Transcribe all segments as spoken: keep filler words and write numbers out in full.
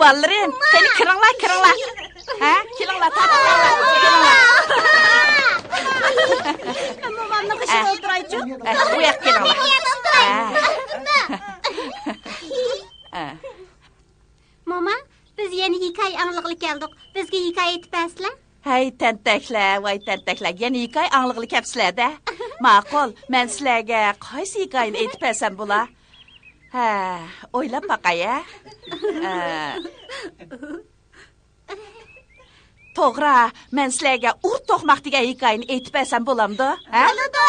بالىلىرىم، قېنى كىرىڭلار، كىرىڭلار. ھە، كېلىڭلار، تارتىپ كېلىڭلار. كېلىڭلار. مومامنىڭ قېشىدا ئولتۇرايچۇ. ئە، بۇ ياققا كېلىڭلار. ئە. ئە. موما، بىز يەنە ھېكايە ئاڭلىغىلى كەلدۇق. بىزگە ھېكايە ئېيتىپ بەرسىلە. ھەي، تەنتەكلەر، ۋاي تەنتەكلەر، يەنە ھېكايە ئاڭلىغىلى كەپسىلەر-دە. ماقۇل، مەن سىلەرگە قايسى ھېكايىنى ئېيتىپ بەرسەم بولا؟ ھە، ئويلاپ باقاي، ھە. ئە. توغرا، مەن سىلەرگە ئۇر توقماق دېگەن ھېكايىنى ئېيتىپ بەرسەم بولامدۇ؟ ھە؟ بولىدۇ.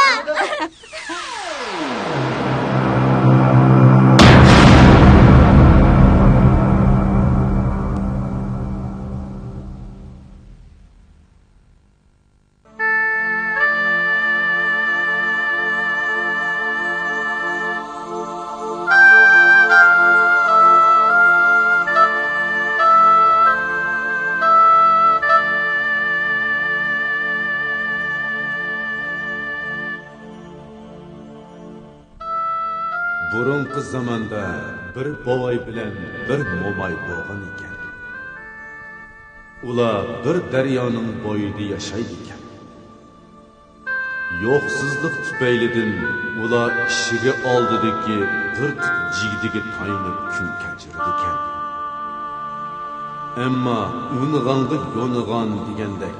بۇرۇنقى زاماندا بىر بوۋاي بىلەن بىر موماي بولغان ئىكەن. ئۇلار بىر دەريانىڭ بويىدا ياشايدىكەن. يوقسۇزلۇق تۈپەيلىدىن ئۇلار ئىشىكى ئالدىدىكى بىر تۈپ جىگدىگە تايىنىپ كۈن كەچۈرىدىكەن. ئەمما ئۇنىغانغا يونىغان دېگەندەك،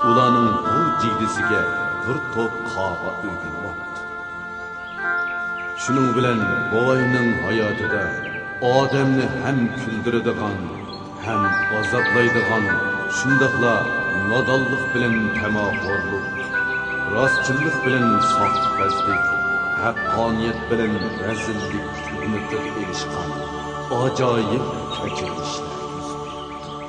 ئۇلارنىڭ بۇ جىگدىسىگە بىر توپ قاغا ئۆگىنىۋاپتۇ. شۇنىڭ بىلەن بوۋاينىڭ ھاياتىدا ئادەمنى ھەم كۈلدۈرىدىغان، ھەم ئازابلايدىغان، شۇنداقلا نادانلىق بىلەن تەماخورلۇق، راستچىللىق بىلەن ساختىپەزلىك، ھەققانىيەت بىلەن رەزىللىك ئۆمىكىگە ئېلىشقان ئاجايىپ كەچۈرمىشلەر يۈز بېرىپتۇ.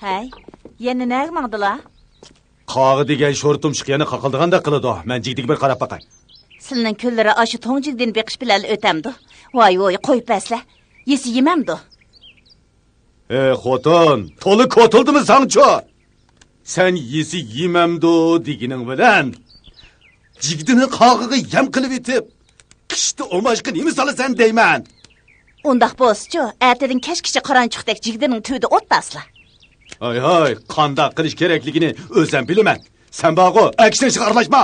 ھەي، يەنە نەگە ماڭدىلا؟ قاغا دېگەن شورا تۇمشۇق يەنە قاقىلدىغاندەك قىلىدۇ. مەن جىگدىگە بىر قاراپ باقاي. سىلىنىڭ كۈنلىرى ئاشۇ توڭ جىگدىنى بېقىش بىلەنلا ئۆتەمدۇ؟ ۋاي ۋۇي، قويۇپ بەرسىلە. يېسە يېمەمدۇ؟ ھەي خوتۇن، تولا كوتۇلدىمۇ ساڭچۇ؟ سەن يېسە يېمەمدۇ دېگىنىڭ بىلەن جىگدىنى قاغىغا يەم قىلىۋېتىپ، قىشتا ئوماچقا نېمە سالىسەن دەيمەن. ئۇنداق بولسىچۇ، ئەتىدىن كەچكىچە قارانچۇقتەك جىگدىنىڭ تۈۋىدە ئولتۇرسىلا. ھاي ھاي، قانداق قىلىش كېرەكلىكىنى ئۆزۈم بىلىمەن. سەن بارغۇ، ئەر كىشىنىڭ ئىشىغا ئارىلاشما.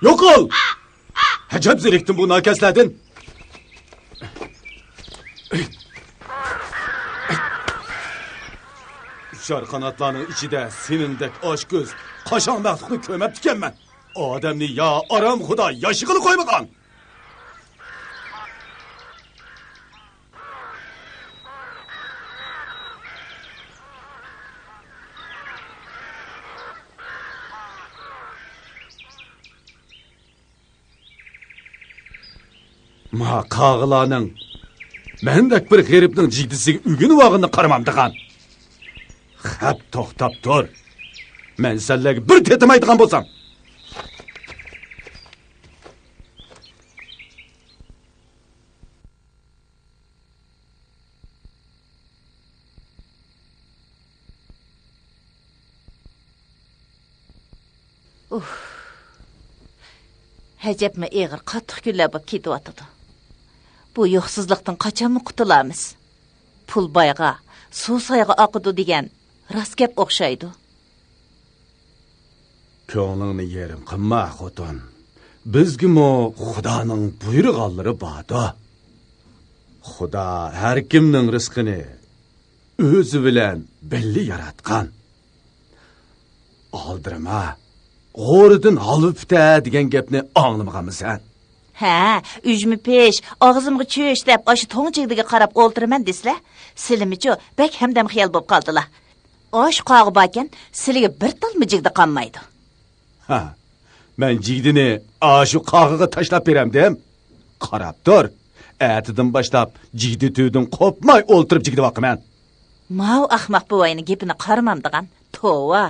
يوقال! ئەجەب زېرىكتىم بۇ ناكەسلەردىن. ئۇچار قاناتلارنىڭ ئىچىدە سېنىڭدەك ئاچكۆز، قاشاڭ مەخلۇقنى كۆرمەپتىكەنمەن. ئادەمنى يا ئارام خۇدا ياشىغىلى قويمىغان. ما قاغىلارنىڭ مەندەك بىر غېرىبنىڭ جىگدىسىگە ئۆگىنىۋالغىنىنى قارىمامدىغان. خەپ توختاپ تۇر. مەن سەنلەرگە بىر تېتىمايدىغان بولسام. ئۇھ. ئەجەبمۇ ئېغىر قاتتىق كۈنلەر بولۇپ كېتىۋاتىدۇ. بۇ يوقسۇزلۇقتىن قاچانمۇ قۇتۇلارمىز؟ پۇل بايغا، سۇ سايغا ئاقىدۇ دېگەن راست گەپ ئوخشايدۇ. كۆڭلۈڭنى يېرىم قىلما، خوتۇن. بىزگىمۇ خۇدانىڭ بۇيرۇغانلىرى باردۇ. خۇدا ھەركىمنىڭ رىزقىنى ئۆزى بىلەن بىللە ياراتقان. ئالدىرىما، غورىدىن ھالۋا پۈتە دېگەن گەپنى ئاڭلىمىغانمىسەن؟ ھە، ئۈجمە پىش، ئاغزىمغا چۈش دەپ ئاشۇ توڭ جىگدىگە قاراپ ئولتۇرىمەن دېسىلە، سىلىمىچۇ بەك ھەمدەم خىيال بوپ قالدىلا. ئاشۇ قاغا باركەن، سىلىگە بىر تالمۇ جىگدە قالمايدۇ. ھە، مەن جىگدىنى ئاشۇ قاغىغا تاشلاپ بېرەمدىم؟ قاراپ تۇر، ئەتىدىن باشلاپ جىگدە تۈۋىدىن قوپماي ئولتۇرۇپ جىگدە باقىمەن. ماۋۇ ئەخمەق بوۋاينىڭ گېپىنى قارىمامدىغان، توۋا.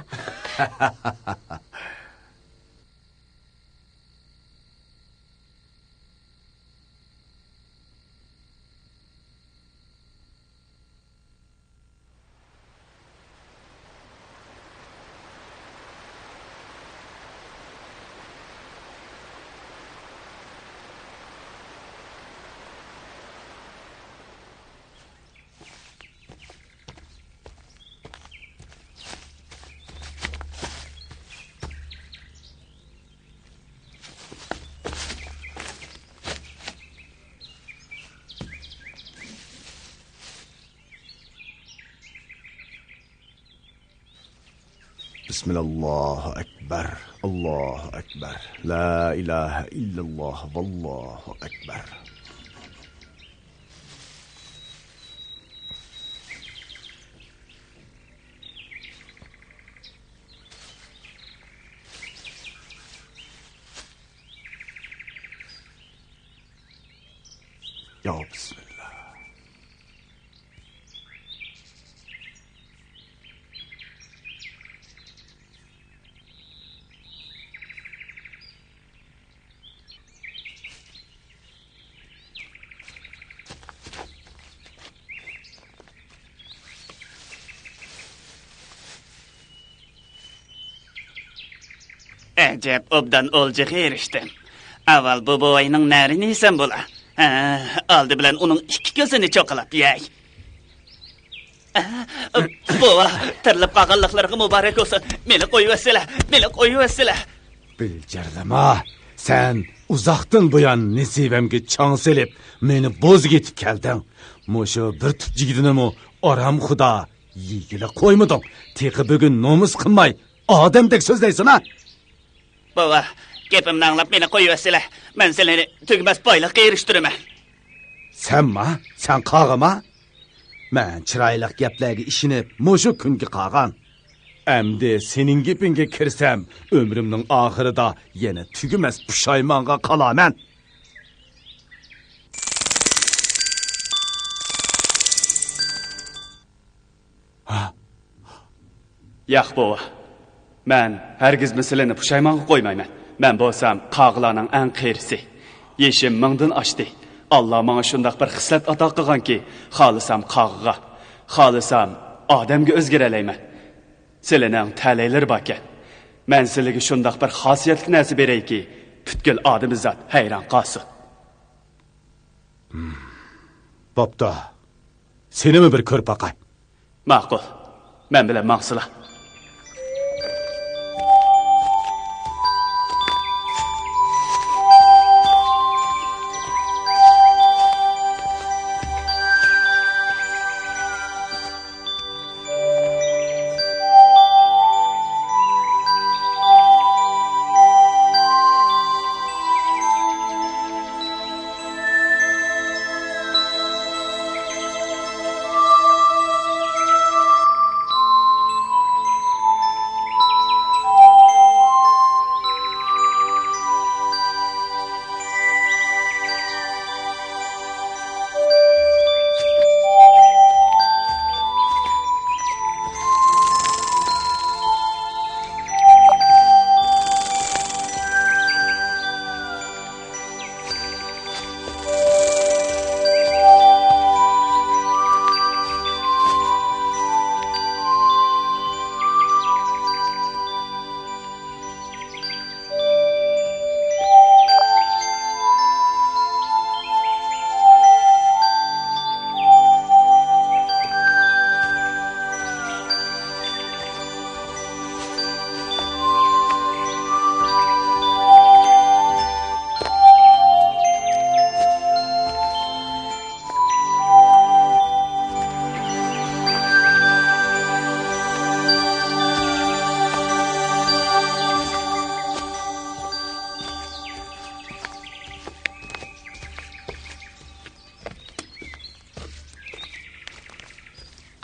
بسم الله أكبر، الله أكبر، لا إله إلا الله، والله أكبر. يا بسم الله. ئەجەب ئوبدان ئولجىغا ئېرىشتىم. ئاۋۋال بۇ بوۋاينىڭ نەرىنى يېسەم بولا؟ ھە، ئالدى بىلەن ئۇنىڭ ئىككى كۆزىنى چوقىلاپ يەي. بوۋا، تىرىلىپ قالغانلىقلىرىغا مۇبارەك بولسۇن. مېنى قويۇۋەتسىلە، مېنى قويۇۋەتسىلە. بىلجىرلىما، سەن ئۇزاقتىن بۇيان نېسىۋەمگە چاڭ سېلىپ، مېنى بوزۇپ كەلدىڭ. مۇشۇ بىر تۈپ جىگدىنىمۇ ئارام خۇدا يېگىلى قويمىدىڭ. تېخى بۈگۈن نومۇس قىلماي، ئادەمدەك سۆزلەيسەن ھە؟ بوۋا، گېپىمنى ئاڭلاپ مېنى قويۇۋەتسىلە. مەن سىلىنى تۈگىمەس بايلىققا ئېرىشتۈرىمەن. سەنما؟ سەن قاغىما؟ مەن چىرايلىق گەپلەرگە ئىشىنىپ، مۇشۇ كۈنگە قالغان. ئەمدى سېنىڭ گېپىڭگە كىرسەم، ئۆمرۈمنىڭ ئاخىرىدا يەنە تۈگىمەس پۇشايمانغا قالارمەن. ھا؟ ياق، بوۋا. مەن ھەرگىزمۇ سىلىنى پۇشايمانغا قويمايمەن. مەن بولسام قاغىلارنىڭ ئەڭ قېرىسى. يېشىم مىڭدىن ئاشتى. ئاللا ماڭا شۇنداق بىر خىسلەت ئاتا قىلغانكى، خالىسام قاغىغا، خالىسام ئادەمگە ئۆزگىرەلەيمەن. سىلىنىڭ تەلەيلىرى باركەن. مەن سىلىگە شۇنداق بىر خاسىيەتلىك نەرسە بېرەيكى، پۈتكۈل ئادىمىزات ھەيران قالسۇن. بوپتۇ. سېنىمۇ بىر كۆرۈپ باقاي. ماقۇل. مەن بىلەن ماڭسىلا.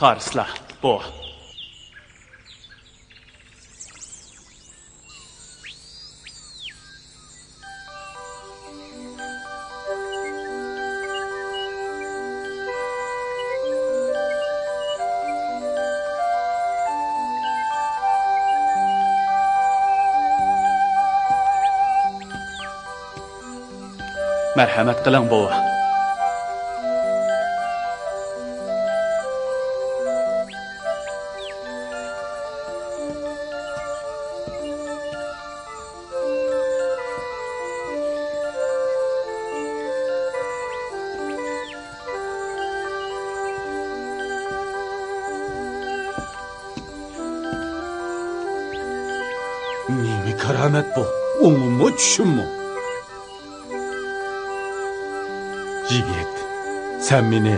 قارىسىلا، بوۋا. مەرھەمەت قىلىڭ، بوۋا. نېمە كارامەت بۇ؟ ئوڭۇممۇ، چۈشۈممۇ؟ يىگىت، سەن مېنى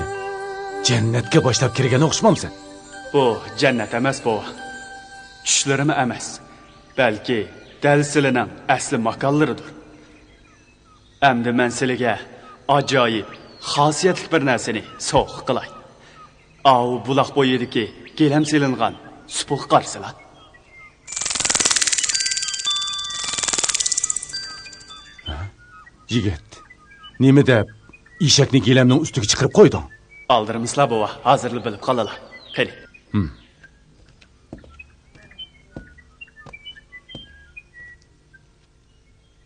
جەننەتكە باشلاپ كىرگەن ئوخشىمامسەن؟ بۇ جەننەت ئەمەس، بوۋا. چۈشلىرىمۇ ئەمەس. بەلكى دەل سىلىنىڭ ئەسلى ماكانلىرىدۇر. ئەمدى مەن سىلىگە ئاجايىپ خاسىيەتلىك بىر نەرسىنى سوۋغا قىلاي. ئاۋۇ بۇلاق بويىدىكى گىلەم سېلىنغان سۇپىغا قارىسىلا. يىگىت، نېمە دەپ ئېشەكنى گىلەمنىڭ ئۈستىگە چىقىرىپ قويدۇڭ؟ ئالدىرىمىسىلا، بوۋا، ھازىرلا بىلىپ قالىلا. قېنى. ھىم.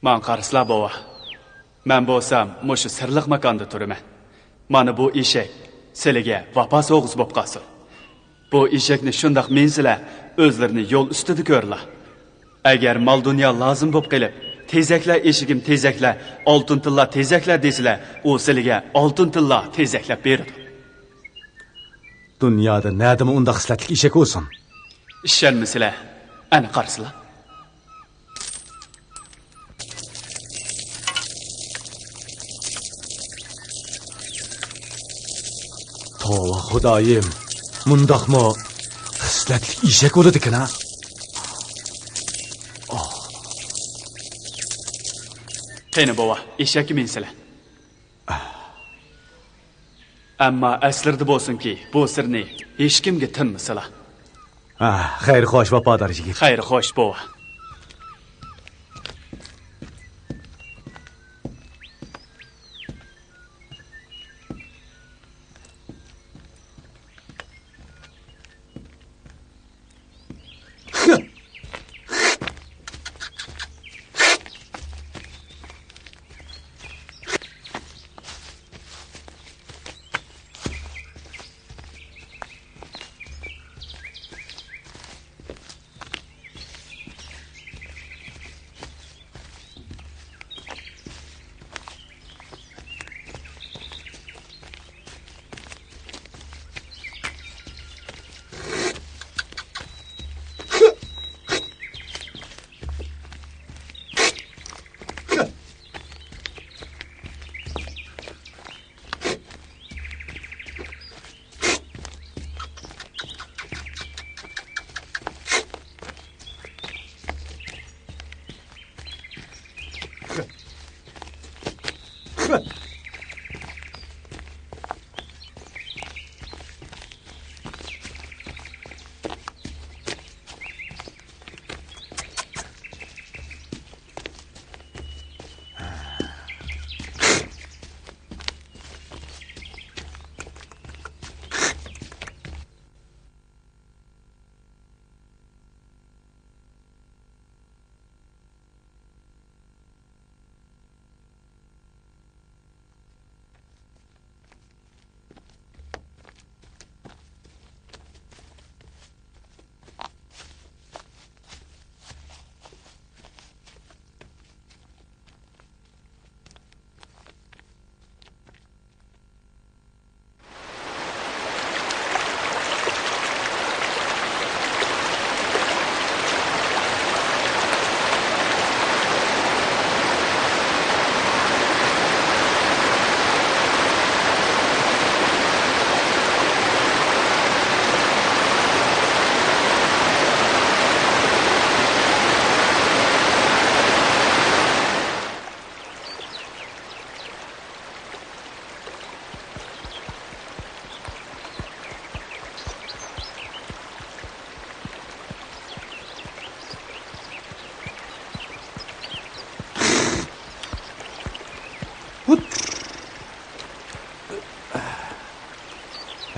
ماڭا قارىسىلا، بوۋا. مەن بولسام مۇشۇ سىرلىق ماكاندا تۇرىمەن. مانا بۇ ئېشەك سىلىگە ۋاپا سوۋغىسى بولۇپ قالسۇن. بۇ ئېشەكنى شۇنداق مىنسىلە، ئۆزلىرىنى يول ئۈستىدە كۆرىلا. ئەگەر مال-دۇنيا لازىم بولۇپ قېلىپ، «تېزەكلە، ئېشىكىم، تېزەكلە، ئالتۇن تىللا تېزەكلە» دېسىلە، ئۇ سىلىگە ئالتۇن تىللا تېزەكلەپ بېرىدۇ. دۇنيادا نەدىمۇ ئۇنداق خىسلەتلىك ئېشەك بولسۇن؟ ئىشەنمىسىلە، ئەنە قارىسىلا. توۋا خۇدايىم، مۇنداقمۇ خىسلەتلىك ئېشەك بولىدىكەن ھە؟ قېنى بوۋا، ئېشەككە مىنسىلە. ئەمما ئەسلىرىدە بولسۇنكى، بۇ سىرنى ھېچكىمگە تىنمىسىلا. ھە، خەير خوش، ۋاپادار يىگىت. خەير خوش، بوۋا.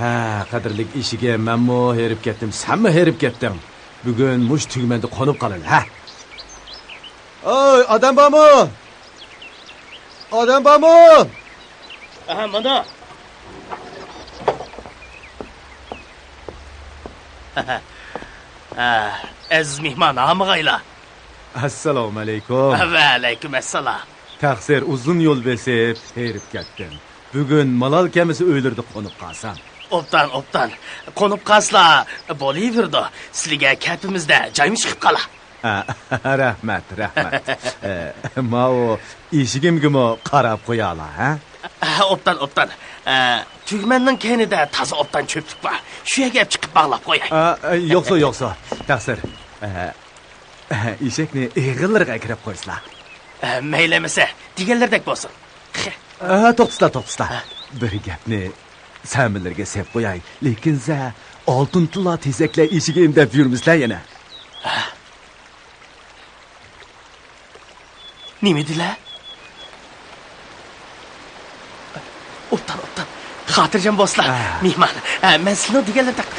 ھە، قەدىرلىك ئېشىكىم، مەنمۇ ھېرىپ كەتتىم، سەنمۇ ھېرىپ كەتتىڭ. بۈگۈن مۇشۇ تۈگمەندە قونۇپ قالىلى، ھە؟ ئوي، ئادەم بارمۇ؟ ئادەم بارمۇ؟ ئەھە، مانا. ئە، ئەزىز مېھمان، ھامىغايلا. ئەسسالامۇئەلەيكۇم. ۋەئەلەيكۇم ئەسسالام. تەقسىر، ئۇزۇن يول بېسىپ ھېرىپ كەتتىم. بۈگۈن مالال كەمىسى ئۆيلىرىدە قونۇپ قالسام. ئوبدان، ئوبدان. قونۇپ قالسىلا بولۇۋېرىدۇ. سىلىگە كەپىمىزدە جايمۇ چىقىپ قالا. ئە، رەھمەت، رەھمەت. ئە، ماۋۇ ئېشىكىمگىمۇ قاراپ قويالا، ھە؟ ئە، ئوبدان، ئوبدان. ئە، تۈگمەننىڭ كەينىدە تازا ئوبدان چۆپلۈك بار. شۇ يەرگە ئەپ چىقىپ باغلاپ قوياي. ئە، ئە، يوقسا، يوقسا. تەقسىر. ئە، ئە، ئېشەكنى ئېغىللىرىغا ئەكىرىپ قويسىلا. ئە، مەيلى ئەمىسە، دېگەنلىرىدەك بولسۇن. ئە، توختىسىلا، توختىسىلا. بىر گەپنى سەمىلىرىگە سېلىپ قوياي. لېكىن سە ئالتۇن تىللا تېزەكلەر ئېشىكىم دەپ يۈرمىسىلە يەنە. نېمە دېدىلە؟ ئوبدان، ئوبدان. خاتىرجەم بولسىلا، مېھمان. ئە، مەن سىلىنىڭ دېگەنلىرىدەك.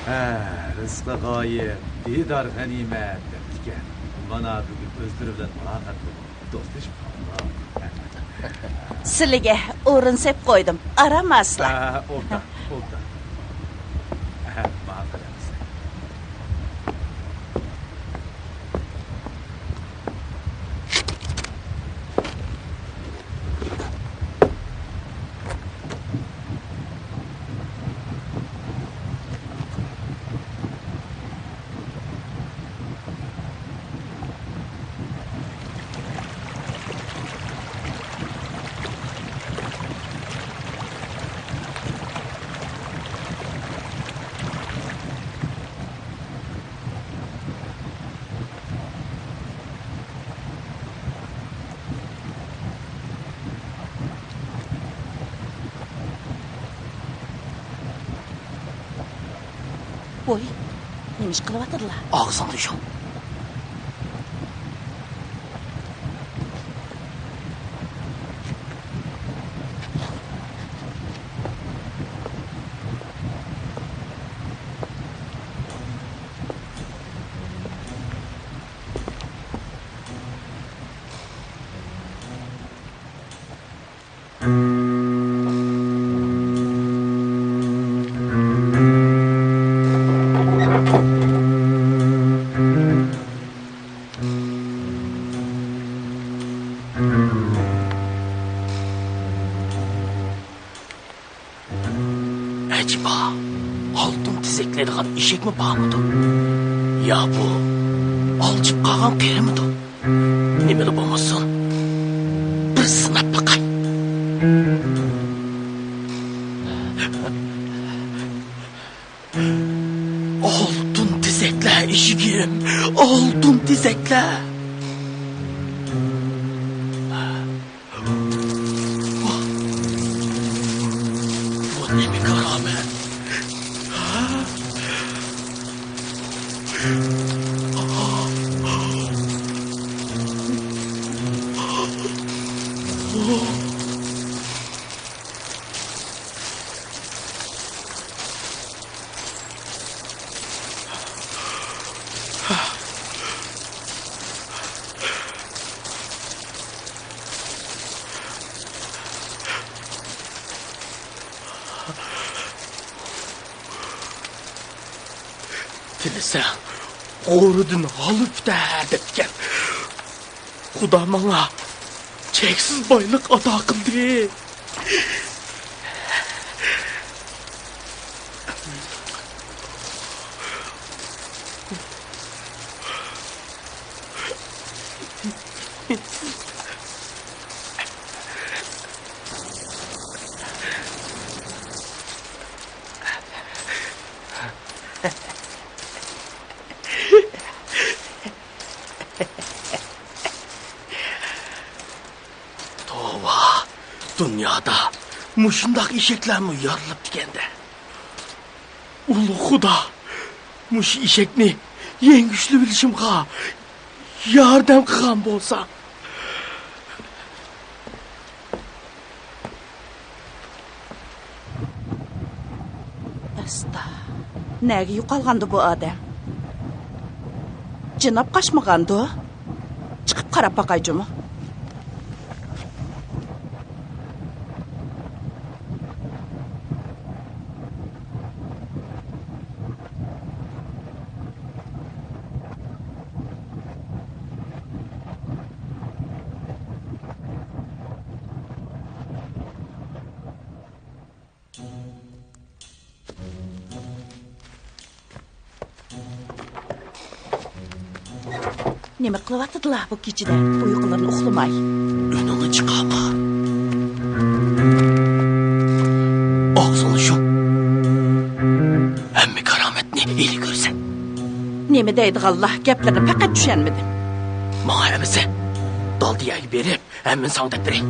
ھە، رىزقى غايىب، دىدار غەنىيمەت دەپتىكەن. مانا بۈگۈن ئۆزلىرى بىلەن مۇلاقات بولۇپ، دوستلىشىپ قالدۇق. سىلىگە ئورۇن سېپ قويدۇم، ئارام ئالسىلا. ھە، ئوبدان، ئوبدان. ھە، ماڭا قاراڭ. ۋوي، نېمە ئىش قىلىۋاتىدىلا؟ ئاغزىڭنى يۇم. ئەجەبا، ئالتۇن تېزەكلەيدىغان ئېشەكمۇ بارمىدۇ؟ يا بۇ ئالجىپ قالغان قېرىمىدۇ؟ نېمىلا بولمىسۇن، بىر سىناپ باقاي. ئالتۇن تېزەكلەر ئېشىكىم، ئالتۇن تېزەكلەر. بۇ نېمە كارامەت؟ تىلىسەڭ، غورىدىن ھالۋا پۈتەر دەپتىكەن. خۇدا ماڭا چەكسىز بايلىق ئاتا قىلدى. توۋا، دۇنيادا مۇشۇنداق ئېشەكلەرمۇ يارىلىپتىكەن-دە. ئۇلۇغ خۇدا، مۇشۇ ئېشەكنى يەڭگۈشلىۋېلىشىمغا ياردەم قىلغان بولسا. ئەستا، نەگە يوقالغاندۇ بۇ ئادەم؟ جىناپ قاچمىغاندۇ؟ چىقىپ قاراپ باقاي جۇمۇ. نېمە قىلىۋاتىدىلا بۇ كېچىدە؟ ئۇيقۇلىرىنى ئۇخلىماي. ئۈنىڭنى چىقارما. ئاغزىڭنى يۇم. ھەممە كارامەتنى ھېلى كۆرىسەن. نېمە دەيدىغانلا گەپلىرىنى پەقەت چۈشەنمىدىم. ماڭا ئەمىسە، دالدا يەرگە بېرىپ، ھەممىنى ساڭا دەپ بېرەي.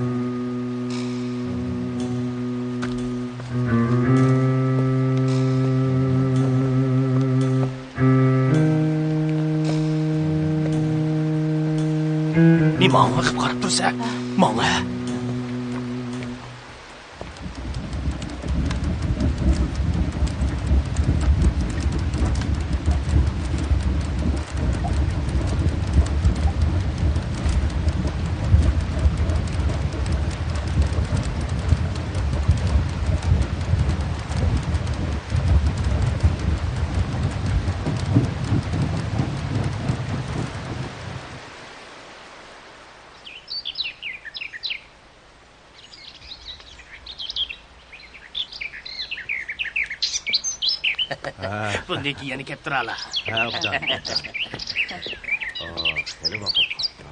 نېمە ئاڭا قىپ قاراپ تۇرسەن؟ ماڭا. ھە. بۇندىن كېيىن يەنە كەپ تۇرالا. ھە، ئوبدان، ئوبدان. ئا، خېلى ۋاقىت قاپتۇ.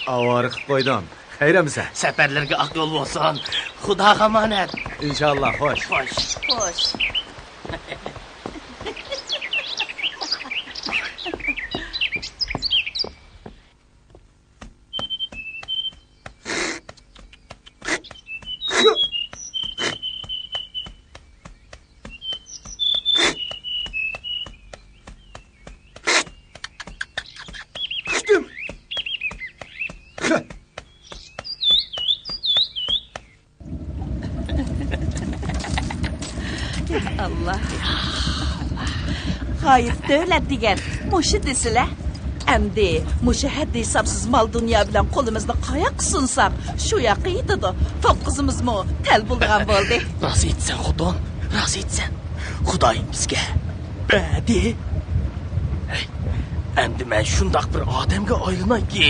ئاۋارە قىپ قويدۇم. خەير ئەمىسە. سەپەرلىرىگە ئاق يول بولسۇن. خۇداغا ئامانەت. ئىنشاللا، خوش. خوش. خوش. ئاللا. غايىب دۆلەت دېگەن مۇشۇ دېسىلە. ئەمدى مۇشۇ ھەددى ھېسابسىز مال دۇنيا بىلەن قولىمىزنى قاياققا سۇنساق، شۇ ياققا يېتىدۇ. توققۇزىمىزمۇ تەل بولىدىغان بولدى. راست ئېيتىسەن، خوتۇن، راست ئېيتىسەن. خۇدايىم بىزگە بەردى. ھەي، ئەمدى مەن شۇنداق بىر ئادەمگە ئايلىنايكى،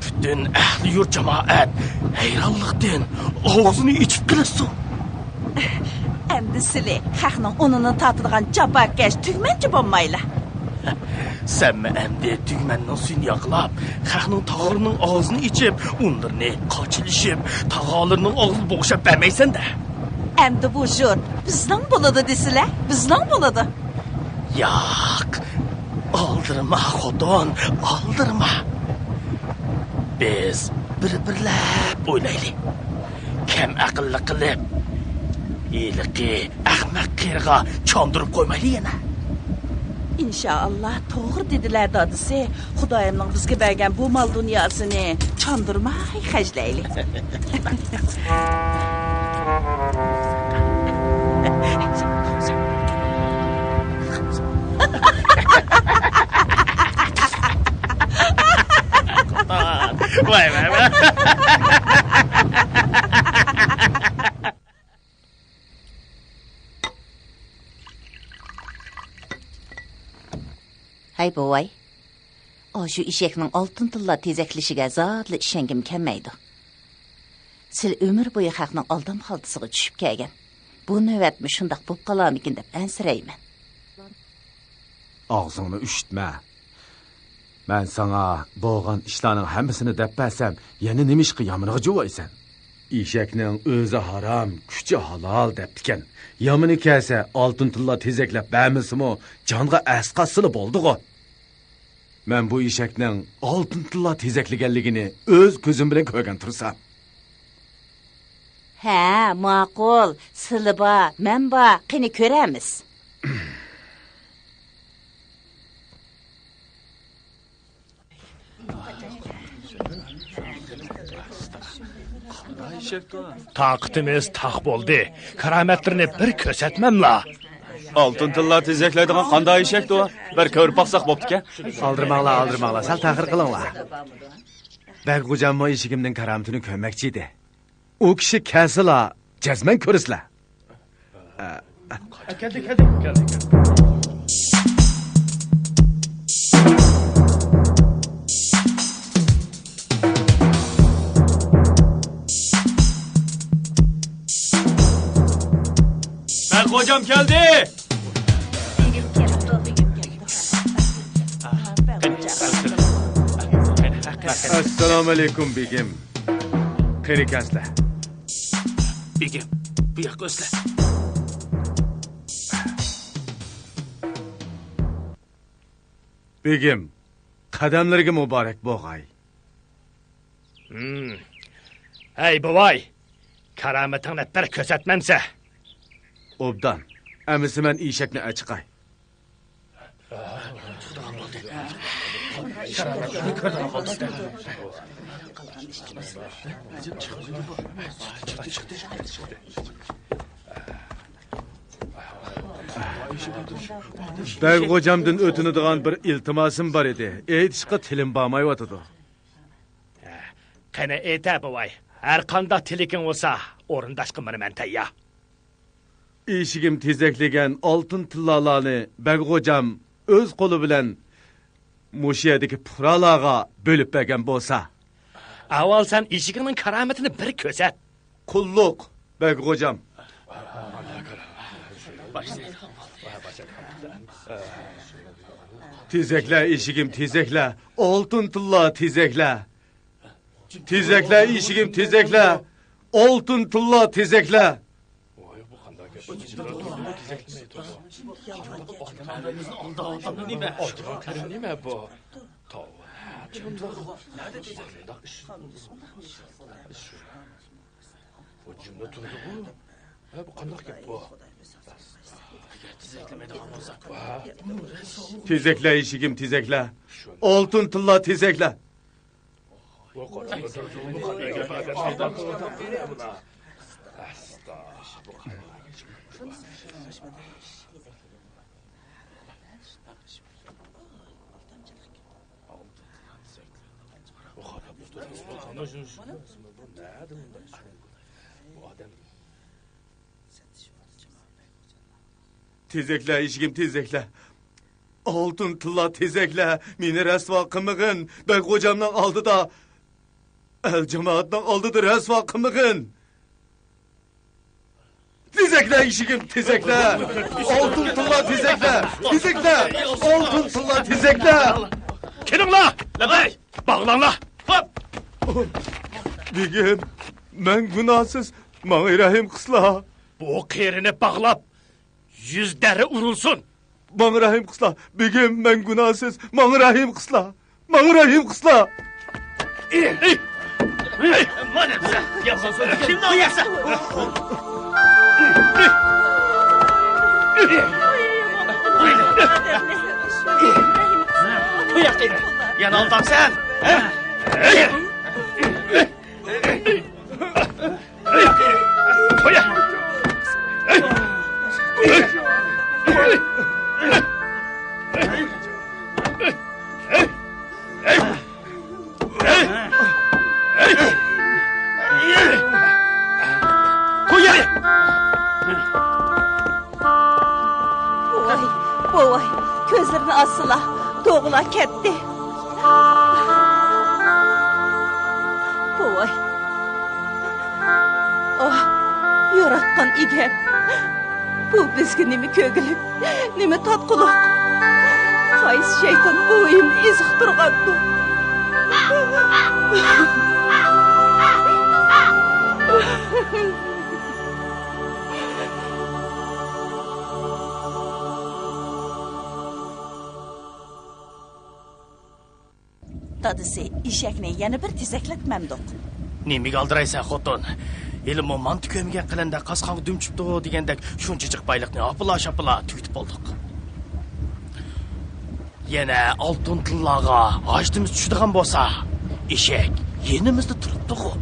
پۈتۈن ئەھلى يۇرت جامائەت ھەيرانلىقتىن ئاغزىنى ئېچىپ قېلىشسۇن. ئەمدى سىلى خەقنىڭ ئۇنىنى تارتىدىغان جاپاكەش تۈگمەنچى بولمايلا. سەنمۇ ئەمدى تۈگمەننىڭ سۈيىنى ياقلاپ، خەقنىڭ تاغىلىرىنىڭ ئاغزىنى ئېچىپ، ئۇنلىرىنى قاچىلىشىپ، تاغىلىرىنىڭ ئاغزىنى بوغۇشلاپ بەرمەيسەن-دە. ئەمدى بۇ يۇرت بىزنىڭ بولىدۇ دېسىلە، بىزنىڭ بولىدۇ. ياق، ئالدىرىما، خوتۇن، ئالدىرىما. بىز بىر-بىرلەپ ئويلايلى. كەم ئەقىللىق قىلىپ، ھېلىقى ئەخمەق قېرىغا چاندۇرۇپ قويمايلى يەنە. ئىنشائاللا، توغرا دېدىلە دادىسى. خۇدايىمنىڭ بىزگە بەرگەن بۇ مال دۇنياسىنى چاندۇرماي خەجلەيلى. ۋاي، ۋاي، ۋاي. ھەي، بوۋاي، ئاشۇ ئېشەكنىڭ ئالتۇن تىللا تېزەكلىشىگە زادىلا ئىشەنگۈم كەلمەيدۇ. سىلى ئۆمۈر بويى خەقنىڭ ئالدام خالتىسىغا چۈشۈپ كەلگەن. بۇ نۆۋەتمۇ شۇنداق بولۇپ قالارمىكىن دەپ ئەنسىرەيمەن. ئاغزىڭنى ئۈشۈتمە. مەن ساڭا بولغان ئىشلارنىڭ ھەممىسىنى دەپ بەرسەم، يەنە نېمىشقا يامىنىغا جۇۋايسەن؟ ئېشەكنىڭ ئۆزى ھارام، كۈچى ھالال دەپتىكەن. يامىنى كەلسە، ئالتۇن تىللا تېزەكلەپ بەرمىسىمۇ، جانغا ئەسقاتسىلا بولدىغۇ. مەن بۇ ئېشەكنىڭ ئالتۇن تىللا تېزەكلىگەنلىكىنى ئۆز كۆزۈم بىلەن كۆرگەن تۇرسام. ھە، ماقۇل، سىلى بار، مەن بار، قېنى كۆرەرمىز. تاقىتىمىز تاق بولدى. كارامەتلىرىنى بىر كۆرسەتمەملا. ئالتۇن تىللا تېزەكلەيدىغان قانداق ئېشەكتۇ؟ بىر كۆرۈپ باقساق بوپتىكەن. ئالدىرىماڭلار، ئالدىرىماڭلار، سەل تەخىر قىلىڭلار. بەگ غوجاممۇ ئېشىكىمنىڭ كارامىتىنى كۆرمەكچى ئىدى. ئۇ كىشى كەلسىلا، جەزمەن كۆرىسىلەر. كەلدى، كەلدى. بەگ غوجام كەلدى! ئەسسالامۇئەلەيكۇم، بېگىم. قېنى كەلسىلە. بېگىم، بۇ ياققا ئۆتسىلە. بېگىم، قەدەملىرىگە مۇبارەك بولغاي. ھەي، بوۋاي! كارامىتىڭنى بىر كۆرسەتمەمسە! ئوبدان. ئەمىسە مەن ئېشەكنى ئەچىقاي. بەگ غوجامدىن ئۆتۈنىدىغان بىر ئىلتىماسىم بار ئىدى. ئېيتىشقا تىلىم بارمايۋاتىدۇ. قېنى ئېيتە، بوۋاي. ھەر قانداق تىلىكىڭ بولسا، ئورۇنداشقا مانا مەن تەييار. ئېشىكىم تېزەكلىگەن ئالتۇن تىللالارنى بەگ غوجام ئۆز قولى بىلەن مۇشۇ يەردىكى پۇقرالارغا بۆلۈپ بەرگەن بولسا. ئاۋۋال سەن ئېشىكىڭنىڭ كارامىتىنى بىر كۆرسەت. قۇللۇق، بەگ غوجام. تېزەكلە، ئېشىكىم، تېزەكلە، ئالتۇن تىللا، تېزەكلە. تېزەكلە، ئېشىكىم، تېزەكلە، ئالتۇن تىللا، تېزەكلە. ۋاي، بۇ قانداق گەپ؟ ئادەملەرنى ئالداۋاتامدۇ نېمە؟ ئالداۋاتقىنى نېمە بۇ؟ تاۋ. نەدە تېزەكلەيدۇ؟ بۇ جۈملە تۇرىدىغۇ. ھە، بۇ قانداق گەپ بۇ؟ ئەگەر تېزەكلىمەيدىغان بولسا. تېزەكلە، ئېشىكىم، تېزەكلە. ئالتۇن تىللا، تېزەكلە. تېزەكلە، ئېشىكىم، تېزەكلە. ئالتۇن تىللا، تېزەكلە. مېنى رەسۋا قىلمىغىن. بەگ غوجامنىڭ ئالدىدا، ئەل جامائەتنىڭ ئالدىدا رەسۋا قىلمىغىن. تېزەكلە، ئېشىكىم، تېزەكلە. ئالتۇن تىللا، تېزەكلە. تېزەكلە. ئالتۇن تىللا، تېزەكلە. كېلىڭلار! لەببەي! باغلاڭلار! خوپ! بېگىم، مەن گۇناھسىز، ماڭا رەھىم قىلسىلا. بۇ قېرىنى باغلاپ، يۈز دەررە ئۇرۇلسۇن! ماڭا رەھىم قىلسىلا، بېگىم، مەن گۇناھسىز، ماڭا رەھىم قىلسىلا، ماڭا رەھىم قىلسىلا! يەنە ئالدامسەن! بوۋاي، بوۋاي، كۆزلىرىنى ئاچسىلا، دوغىلا كەتتى. بوۋاي. ئاھ، ياراتقان ئىگەم. بۇ بىزگە نېمە كۆگىلىك، نېمە تاتقۇلۇق؟ قايسى شەيتان بۇ ئۆيۈمنى ئېزىقتۇرغاندۇ؟ دادىسى، ئېشەكنى يەنە بىر تېزەكلەتمەمدۇق؟ نېمىگە ئالدىرايسەن، خوتۇن؟ ھېلىمۇ مانتا كۆمگەن قېلىندەك قاسقانغا دۈم چۈشۈپتۇ دېگەندەك شۇنچىچىق بايلىقنى ھاپىلا-شاپىلا تۈگىتىپ بولدۇق. يەنە ئالتۇن تىللاغا ھاجىتىمىز چۈشىدىغان بولسا، ئېشەك يېنىمىزدا تۇرۇپتۇغۇ.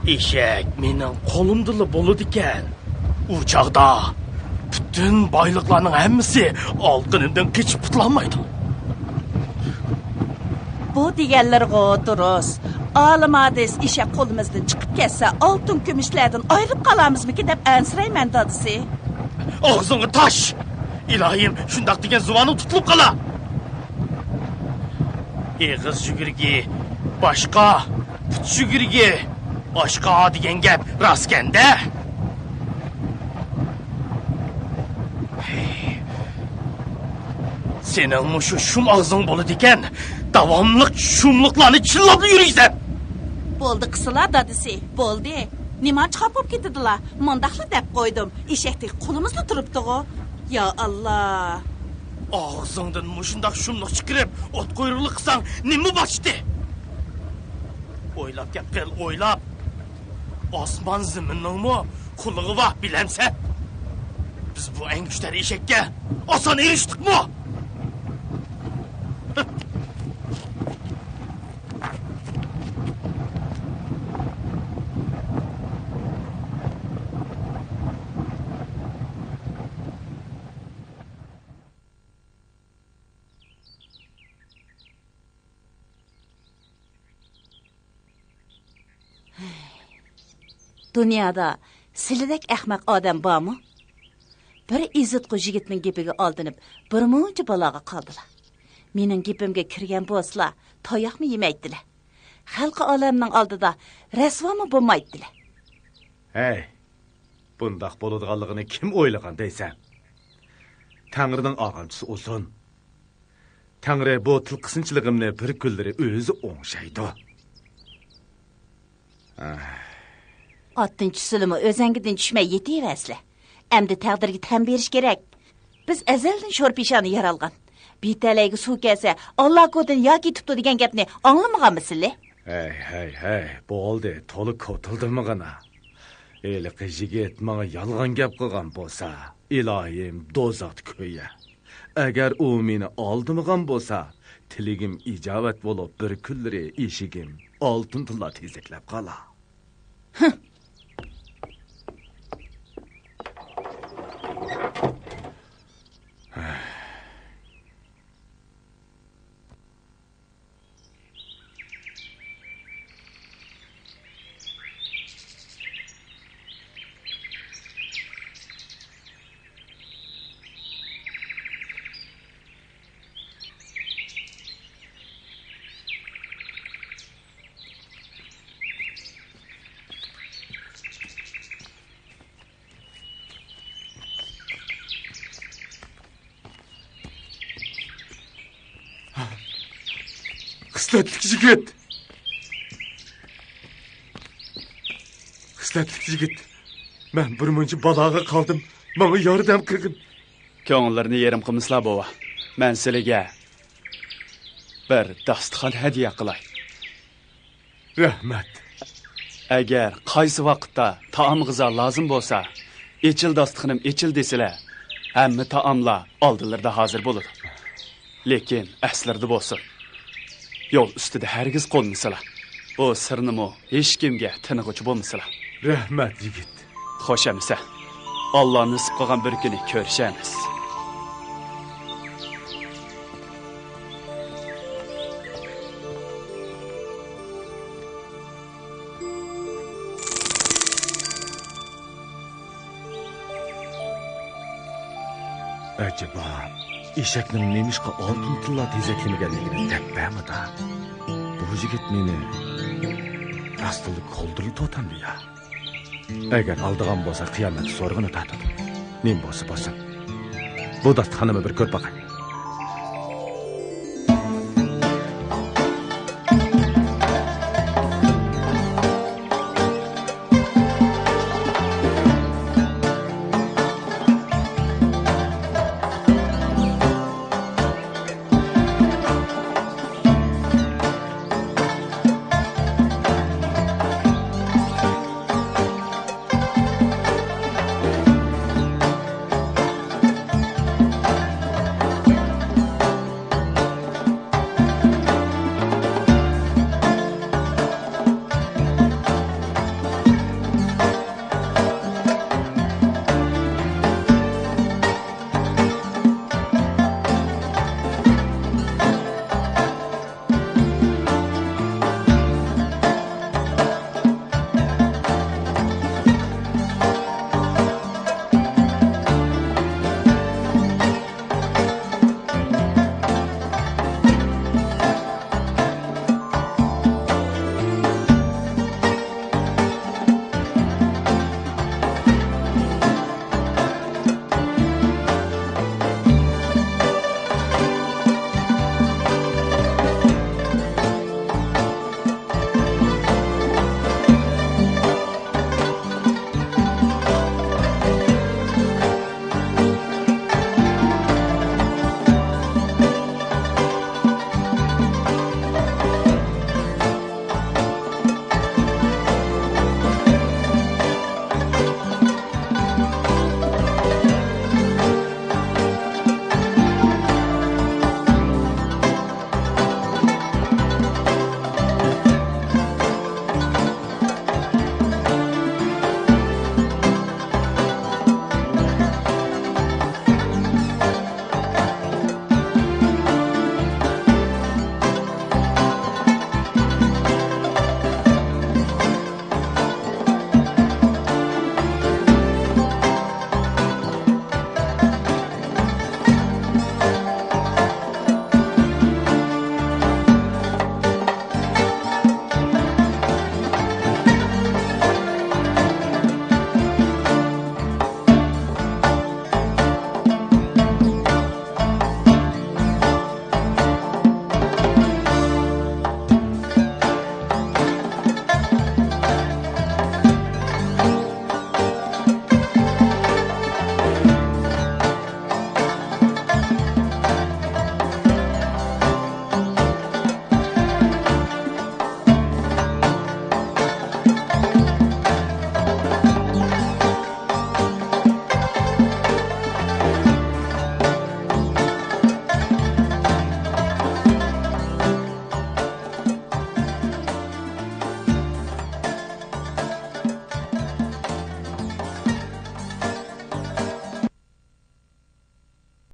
ئېشەك مېنىڭ قولۇمدىلا بولىدىكەن. ئۇ چاغدا پۈتۈن بايلىقلارنىڭ ھەممىسى ئالىقىنىمدىن قېچىپ قۇتۇلالمايدۇ. بۇ دېگەنلىرىغۇ دۇرۇس. ئالىم ھادىس ئېشەك قولىمىزدىن چىقىپ كەتسە، ئالتۇن كۈمۈشلەردىن ئايرىلىپ قالارمىزمىكىن دەپ ئەنسىرەيمەن، دادىسى. ئاغزىڭغا تاش! ئىلاھىم، شۇنداق دېگەن زۇۋانىڭ تۇتۇلۇپ قالا! ئېغىز يۈگۈرۈكى باشقا، پۇت يۈگۈرۈكى ئاشقا دېگەن گەپ راستكەن-دە. سېنىڭمۇ شۇ شۇم ئاغزىڭ بولىدىكەن، داۋاملىق شۇملۇقلارنى چىللاپلا يۈرىسەن. بولدى قىسىلا دادىسى، بولدى. نېمانچە خاپا بولۇپ كېتىدىلا، مۇنداقلا دەپ قويدۇم، ئېشەكتەك قولىمىزلا تۇرۇپتىغۇ. يا ئاللا! ئاغزىڭدىن مۇشۇنداق شۇملۇق چىقىرىپ، ئوت قۇيرۇقلۇق قىلساڭ نېمە بولاتتى؟ ئويلاپ گەپ قىل، ئويلاپ. ئاسمان زېمىننىڭمۇ قۇلىقى بار، بىلەمسەن؟ بىز بۇ ئەڭگۈشتەر ئېشەككە ئاسان ئېرىشتۇقمۇ؟ دۇنيادا سىلىدەك ئەخمەق ئادەم بارمۇ؟ بىر ئېزىتقۇ يىگىتنىڭ گېپىگە ئالدىنىپ، بىرمۇنچە بالاغا قالدىلا. مېنىڭ گېپىمگە كىرگەن بولسىلا، تاياقمۇ يېمەيتتىلە. خەلقى ئالەمنىڭ ئالدىدا رەسۋامۇ بولمايتتىلە. ھەي، بۇنداق بولىدىغانلىقىنى كىم ئويلىغان دەيسەن؟ تەڭرىنىڭ ئارامچىسى ئۇزۇن. تەڭرى بۇ تىلقىسىنچىلىقىمنى بىر كۈنلىرى ئۆزى ئوڭشايدۇ. ئاھ. ئاتتىن چۈشسىلىمۇ ئۆزەڭگىدىن چۈشمەي يېتىۋەرسىلە. ئەمدى تەقدىرگە تەن بېرىش كېرەك. بىز ئەزەلدىن شور پېشانە يارالغان. بىتەلەيگە سۇ كەلسە، ئاللا كوتىنى يا كېتىپتۇ دېگەن گەپنى ئاڭلىمىغانمىسىلە؟ ھەي، ھەي، ھەي، بولدى، تولا كوتۇلدىمىغىنا. ھېلىقى يىگىت ماڭا يالغان گەپ قىلغان بولسا، ئىلاھىم، دوزاختا كۆيە. ئەگەر ئۇ مېنى ئالدىمىغان بولسا، تىلىكىم ئىجابەت بولۇپ، بىر كۈنلىرى ئېشىكىم ئالتۇن تىللا تېزەكلەپ قالا. خىسلەتلىك يىگىت! خىسلەتلىك يىگىت! مەن بىر مۇنچە بالاغا قالدىم، ماڭا ياردەم قىلغىن! كۆڭۈللىرىنى يېرىم قىلمىسىلا، بوۋا. مەن سىلىگە بىر داستىخان ھەدىيە قىلاي. رەھمەت. ئەگەر قايسى ۋاقىتتا تائام-غىزا لازىم بولسا، «ئېچىل، داستىخىنىم، ئېچىل» دېسىلە، ھەممە تائاملار ئالدىلىرىدا ھازىر بولىدۇ. لېكىن ئەسلىرىدە بولسۇن. يول ئۈستىدە ھەرگىز قونمىسىلا. بۇ سىرنىمۇ ھېچكىمگە تىنىغۇچى بولمىسىلا. رەھمەت، يىگىت. خوش ئەمىسە. ئاللا نېسىپ قىلغان بىر كۈنى كۆرۈشەرمىز. ئەجەبا، ئېشەكنىڭ نېمىشقا ئالتۇن تىللا تېزەكلىمىگەنلىكىنى دەپ بەرمىدى. بۇ يىگىت مېنى راستتىنلا كولدۇرلا توتەمدى يا؟ ئەگەر ئالىدىغان بولسا، قىيامەتتە سورىقىنى تارتىدۇ. نېمە بولسا بولسۇن. بۇ داستىخاننىمۇ بىر كۆرۈپ باقاي.